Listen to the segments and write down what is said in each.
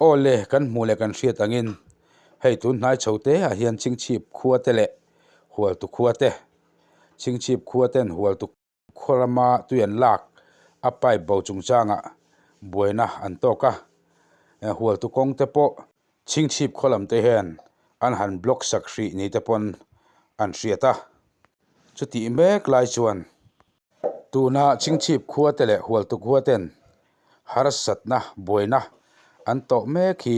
Aw le, kan hmuh leh kan hriat angin hei tun hnai chho te ah hian Chingchhip khua te leh Hualtu khua te, Chingchhip khua ten Hualtu khaw rama tui an lak a pipe bo chungchangah buaina an tawk a, Hualtu kawng te pawh Chingchhip khaw lam te hian an han block sak hrih ni te pawn an hriat a. Chutih mek lai chuan tuna Chingchhip khua te leh Hualtu khua ten harsatna buaina an tawh mek hi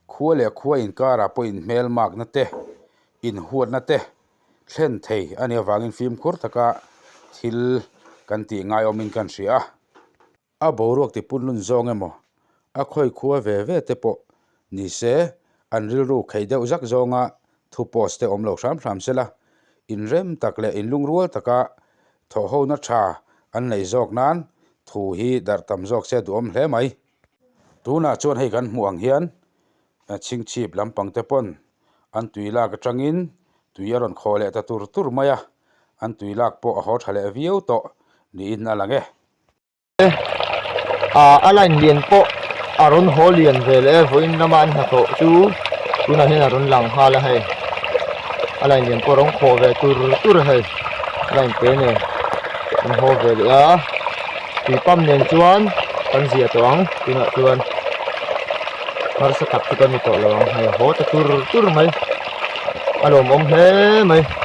khua leh khua inkarah pawh inhmelmakna te, inhuatna te thlen thei a nih avangin fimkhur taka thil kan tih ngaiawmin kan hria a. A boruak ti punlun zawng emaw, a khawi khua ve ve te pawh ni se, an rilru kheih deuh zak zawnga thu post te awm lo hram hram se la, inrem tak leh inlungrual taka thawhhona tha an neih zawk nan thu hi darh tam zawk se duhawm hle mai. Tunah chuan hei kan hmuh ang hian chhingchhip lampang te pawn an tui lak atangin tui a rawn khawh leh ta tur tur mai a, an tui lak pawh a haw tha leh viau tawh niin a lang e. Ah a line lian pawh a rawn haw lian ve leh e vawiin lama an hnathawh chu tunah hian a rawn lang nghal a hei a line lian pawh a rawn khawh ve tur tur a hei a line te nen an haw ve leh a tui pump nen chuan kan zia tawh ang tunah chuan harsa tak chu ka ni tawh lo ang hei a haw ta tur tur mai a lawmawm hle mai.